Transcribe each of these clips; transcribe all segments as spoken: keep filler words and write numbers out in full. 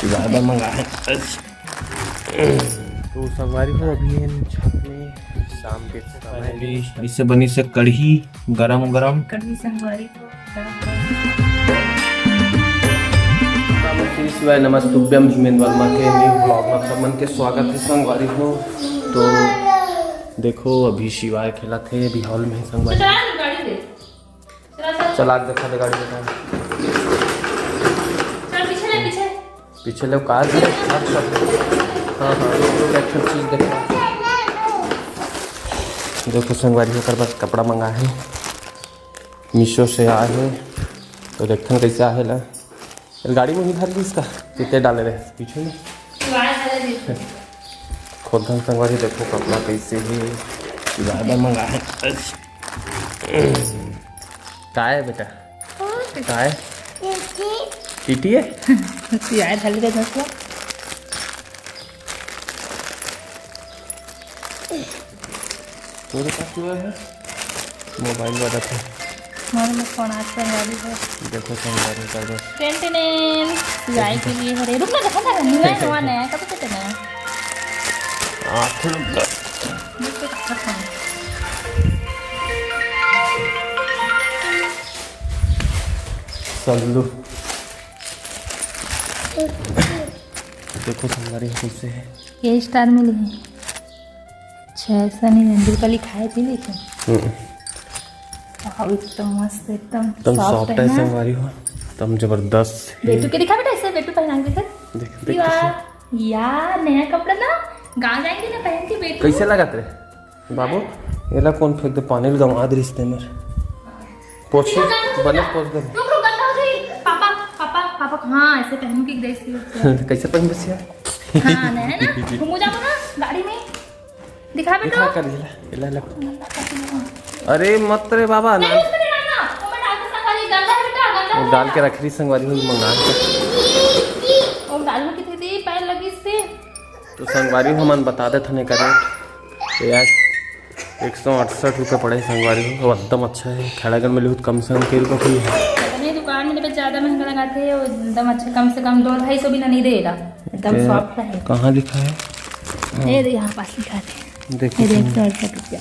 ज्यादा मंगा है। तो संगवारी हो, अभी हम छत में शाम के समय। Finally, ऐसे बनी से कढ़ी गरम गरम। कढ़ी संगवारी हो, गरम गरम। नमः शिवाय, नमस्तुभ्यम भीमेंद्र वर्मा के न्यू ब्लॉग में सब मन के स्वागत है संगवारी हो। तो देखो, अभी शिवाय खेलत हे, अभी हॉल में है संगवारी। चला गाड़ी दे। चला, चला। चला के देखा दे गाड़ी में। चल, पीछे ले, पीछे। पीछे ले, कार दे। अच्छा। हाँ, हाँ, रुक, रुक, एक ठो चीज देखा। देखो संगवारी, ओकर बर कपड़ा मंगा है, मीशो से आए है। तो देखथन कैसे आहे ला। गाड़ी में ही धर ली इसका, कितने डाले रहे पीछे में। खोलथन संगवारी, देखो कपड़ा कैसे है। ज्यादा मंगा है। काय है बेटा? काय? टीटी है? यार, ढल गया दोस्तों। तोरे पास हुआ है? मोबाइल वाला था। हमारे में फोन आज पर वाली है। देखो संगवारी का बस। Ten ten. सिलाई के लिए हरे। रुक ना, देखो ना, नया है, नया है, कब से नया है? आठ रुपया। देख तो अच्छा फोन। सल्लू। देखो संगवारी कैसे है। ये स्टार मिली है। छह सौ निन्यानवे रुपया लिखा है जी, लेकिन हम्म। वाह, एकदम मस्त, एकदम एकदम soft soft है है ना? संगवारी हो, एकदम जबरदस्त है। बेटू के दिखा बेटा, ऐसे बेटू पहना के दिखा। देख, देख, या, देख। यार, नया कपड़ा ना, गाँव जाएंगे ना पहन के बेटू। कैसे लगत रे बाबू? एला कौन फेंक दे पानी ल, गंवा दे रिश्ते में। पोछ, रुक, रुक, बने रुक। पोछ दे। रुक, रुक, गंदा हो जाई। पापा, पापा, पापा, हाँ, ऐसे पहन के देख लियो। कैसे पहन बसिया? हाँ, नया ना, घूमू जाबो ना, गाड़ी में। दिखा बेटा। दिखा कर, ये ले, ये ले, ले। अरे मत रे बाबा, नहीं, ना। उसमें नहीं डालना, वो मैं डाल के संगवारी, गंदा है बेटा, गंदा वो है डाल के बेटा। रख रही संगवारी, हुई मंगा के। वो डाल में कितनी देर पैर लगी इससे? तो संगवारी हो, हमन बता देत हन एकर रेट। ये आज एक सौ अड़सठ रुपये पड़े संगवारी हो, वो एकदम अच्छा है। खैरागढ़ में लिहू त कम से कम के रुपये खुली है। अपने दुकान में तो ज्यादा महंगा लगाते हैं, वो एकदम अच्छा, कम से कम दो ढाई सौ भी ना नहीं देगा, एकदम ए, soft है। कहाँ लिखा है? ये दे, यहाँ पास लिखा है। देखो ये दे, तुम। एक सौ अड़सठ रुपया।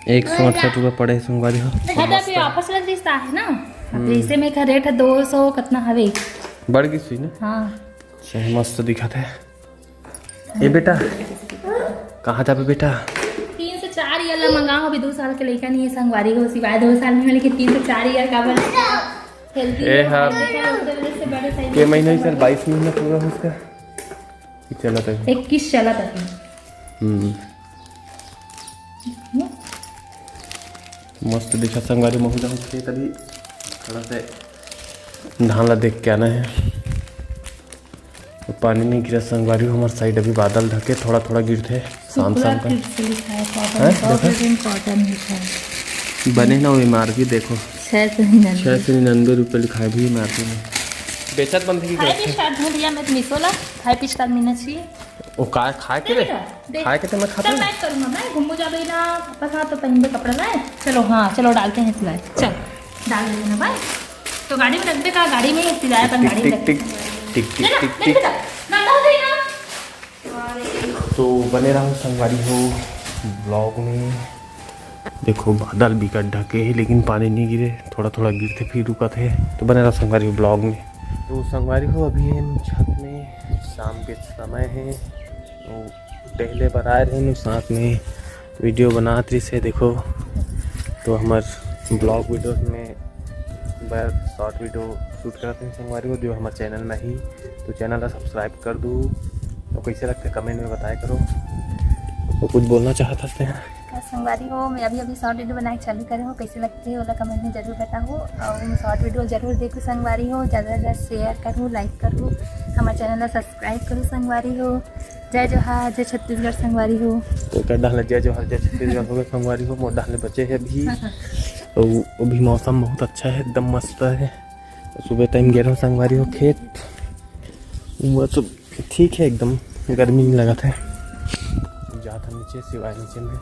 एक सौ अड़सठ रुपये पड़े संगवारी हो। दादा, अभी offer चलत रिस आहे ना, अब हम्म। इसे में का रेट है दो सौ कितना हवे। बढ़ गई सी ना? हाँ। सही मस्त दिखत है। ए बेटा, कहाँ जाबे बेटा? तीन से चार ईयर ला मंगा हो, अभी दो साल के लइका नहीं है संगवारी हो, सिवाय दो साल में, लेकिन तीन से चार ईयर का बन healthy ए हो, हाँ। healthy का उसके वजह से बड़े size के महीना ही सर, बाईस महीना पूरा हो उसका। कि चला था? इक्कीस चला था। हम्म। हम्म। मस्त दिखा संगवारी, महू जाऊँ खेत अभी, थोड़ा से धान ला देख के आना है। पानी नहीं गिरा संगवारी हो, हमारे side अभी बादल ढके, थोड़ा थोड़ा गिरथे, शाम पूरा शाम का। फिर से लिखा है cotton, हैं? देखो। Cotton, cotton लिखा है। बने ना वो M R P देखो। छह सौ निन्यानवे। छह सौ निन्यानवे रुपये लिखा है भी M R P में। बेचत बनथे की five star ढूंढ लिया मैं तो मीशो ला, five star मिलना चाहिए। वो का खाए के रे? देख बेटा, देख। खाए के तो मैं खाता चल, हूँ। मैं करूँगा, मैं घूमू जाबे ना, पापा साथ तो पहनबे कपड़ा लाए। चलो, हाँ, चलो डालते हैं सिलाई। चल, डाल देना भाई। तो गाड़ी में रख दे का, गाड़ी में सिलाई अपन गाड़ी में रख दे। टिक, टिक, टिक, टिक, टिक, टिक। गंदा हो जाएगा। तो बने रहो संगवारी हो vlog में। देखो बादल बिकट ढके हे, लेकिन पानी नहीं गिरे, थोड़ा थोड़ा गिरथे फिर रुकत हे। तो बने रहो संगवारी हो vlog में। तो संगवारी हो अभी हम छत में, शाम के समय हे, तो टहले बर आए रहे साथ में video बनात रहिस हे। देखो तो हमर vlog video में बर short video shoot करत हे संगवारी हो, जो हमर channel में ही, तो channel ला subscribe कर दू। तो कैसे लगथे comment में बताया करो। तो कुछ बोलना चाहत हस तें? हाँ, संगवारी हो, मैं अभी अभी short video बनाए चालू करे हूँ, कैसे लगथे ओला comment में जरूर बताओ और short video जरूर देखो संगवारी हो, ज़्यादा से ज़्यादा share करो, like करो, हमारे channel ला subscribe करो संगवारी हो। जय जोहार, जय छत्तीसगढ़ संगवारी हो। तो कर डाले जय जोहार, जय छत्तीसगढ़ हो गए संगवारी हो, मोर डाले बचे है अभी। तो अभी मौसम बहुत अच्छा है, एकदम मस्त है। सुबह time गे रहो संगवारी हो खेत, वो सब ठीक है, एकदम गर्मी नहीं लगत है। जात हन नीचे, सिवाय नीचे में।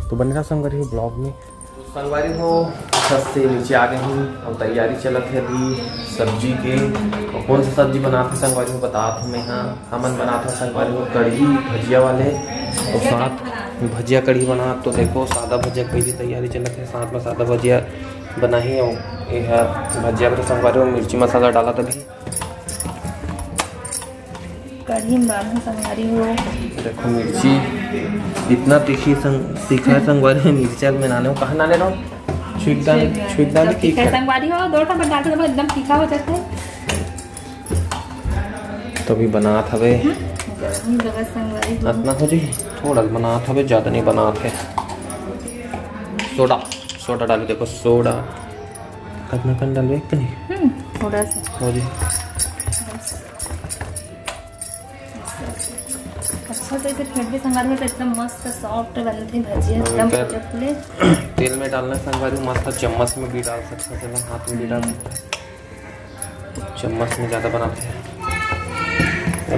तो बने रहो संगवारी हो vlog में। तो संगवारी हो छत से नीचे आ गए हन और तैयारी चलत है अभी सब्जी के, और कौन सा सब्जी बनात हे संगवारी हो, बतात हूँ मैं। हाँ, हमन बनात हन संगवारी हो कढ़ी भजिया वाले, अउ साथ में भजिया कढ़ी बनात। तो देखो, सादा भजिया कढ़ी तैयारी चलत हे, साथ में सादा भजिया बनाही। अउ ये ह भजिया बर संगवारी हो मिर्ची मसाला डालत अभी। कढ़ी में डालहूँ संगवारी हो। देखो मिर्ची इतना तीखी संग-, तीखा है संगवारी हो, मिर्चा में नाने हो, कहाँ नाने रहो? छुकदान, छुकदान तीखा है। संगवारी हो, दो ठन डालते तो एकदम तीखा हो जाता है। तो अभी बनात हवे। हम्म, गर्मी लगा संगवारी हो। अतना हो जी, थोड़ा बनात हवे, ज्यादा नहीं बनात है। सोडा, सोडा डाली, देखो सोडा। कतना कन डालबे, एक तो नहीं? हम्म, थोड़ा सा। हो जी। बस। अच्छा, तो इसे फेंट भी संगवारी हो तो एकदम मस्त soft बनथे भजिया, हाँ, एकदम इधर फुले फुले। तेल में डालना है संगवारी, मस्त चम्मच में भी डाल सकते हैं, हाथ में भी डाल सकते हैं। चम्मच में ज्यादा बनाते हैं,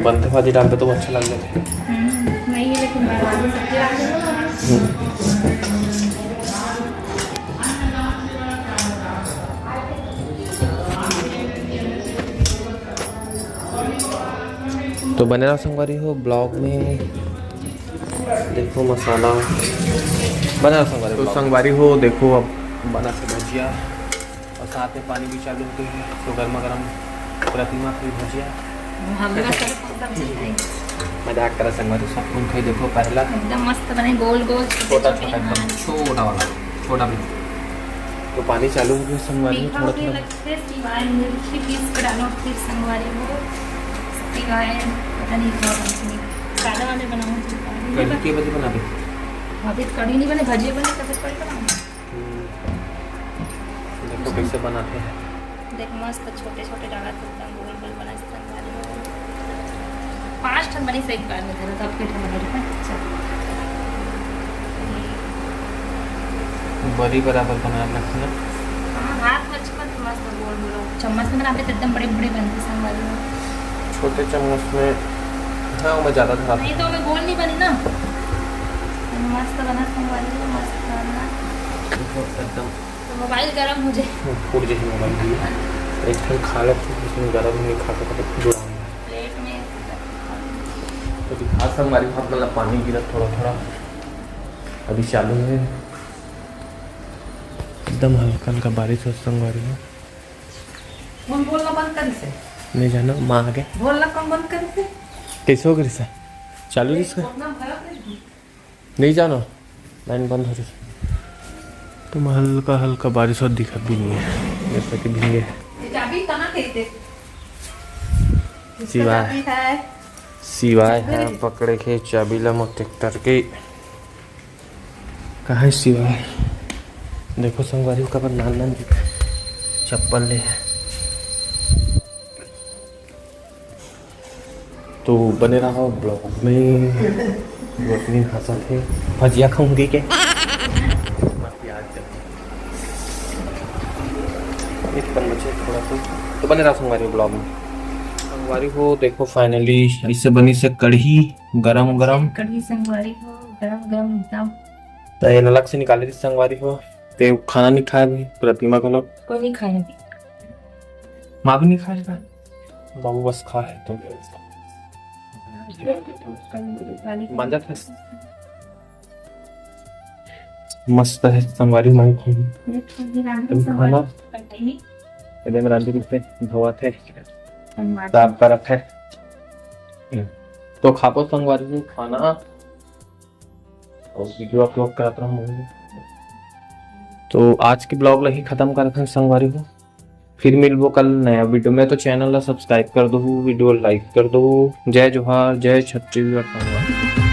बनथे भाजी डालबे तो अच्छा लग जाथे। हम्म, नहीं, लेकिन मैं आलू सब्जी डाल देना। हम्म। तो बने रहो संगवारी हो vlog में। देखो मसाला बने रहो संगवारी तो vlog। संगवारी हो, देखो अब बना से भजिया और साथ में पानी भी चालू हो गई है, तो गर्मा गर्म प्रतिमा की भजिया। हम लोग सब सब्जी खाएंगे। मजाक करा संगवारी, सब कोई खाई। देखो पहला एकदम मस्त बने, गोल गोल, छोटे छोटा छोटे, छोटा, एकदम हाँ। छोटा वाला, छोटा भी। तो पानी चालू हो गया संगवारी, मीठा थोड़ा हो गया थोड़ा। लगता है, सिवाय मिर्ची पीस के डालो, फिर संगवारी हो सिवाय पता नहीं क्या बनाऊंगी। सादा वाले बनाऊंगी। कढ़ी के बजे बनाबे? अभी कढ़ी नहीं बने, भजिया बने, तब कढ़ी बनाऊंगी। हम्म। देखो कैसे बनाते हैं। देख मस्त छोटे छोटे डाला तो एकदम गोल गोल बना, इस तरह बना लो। पाँच ठन बनी से एक बार में, तेरा तो अपने ठन बना रहा है। चल। बड़ी बराबर बना रखना। हाँ, हाथ में अच्छे मत मस्त गोल गोल। चम्मच में बनाबे तो एकदम बड़े बड़े बनते संगवारी हो। छोटे चम्मच में, हाँ, मैं ज़्यादा धरा नहीं तो मैं गोल नहीं बनी ना। मस्त बना संगवारी हो, मस्त बना। एकदम। तो मोबाइल गरम हो जाए। फूट जाए मोबाइल भी। एक ठन खा ले, इसमें गरम नहीं खा सकते, जुड़ा नहीं। प्लेट में। तो दिखा संगवारी हो, मतलब पानी गिरा थोड़ा थोड़ा। अभी चालू है। एकदम हल्का हल्का बारिश हो संगवारी हो। कौन बोलना बंद करी से? नहीं जानो, माँ आगे। बोलना कौन बंद करी से? कैसे हो गई से? चालू रही से? नहीं जानो, लाइन बंद हो रही। तुम हल्का हल्का बारिश और दिखत भी नहीं है, जैसा कि भींगे। ये चाबी कहाँ गई थे? इसका शिवाय। चाबी है। शिवाय है, पकड़े के चाबी ला मोर ट्रैक्टर के। कहाँ है शिवाय? देखो संगवारी हो, काबर नान नान चप्पल ले है। तो बने रहो vlog में। रोटनी हंसत हे, भजिया खाऊंगी के? प्याज चटनी। एक पन बचे थोड़ा सा, तो बने रहो संगवारी vlog में। संगवारी हो, देखो finally ऐसे बनी से कढ़ी, गरम गरम। कढ़ी संगवारी हो, गरम गरम एकदम। तो ये अलग से निकाले थी संगवारी हो, ते खाना नहीं खाए भी, प्रतिमा घलो। कोई नहीं खाए अभी। माँ भी नहीं खाए का? बाबू बस खा है तो। मांजा था। मस्त है संगवारी माई खाई। ये तो भी रांधी तुम संगवारी खाना। कढ़ाई। इधर में रांधी रूप में धोआ थे। संगवारी। साफ कर रखा है। तो खापो संगवारी जी खाना। और video upload करत रहूं। तो आज के vlog ला ही खत्म करत हन संगवारी हो, फिर मिलबो कल नया video में। तो channel ला subscribe कर दो, video like कर दो। जय जोहार, जय छत्तीसगढ़ संगवारी।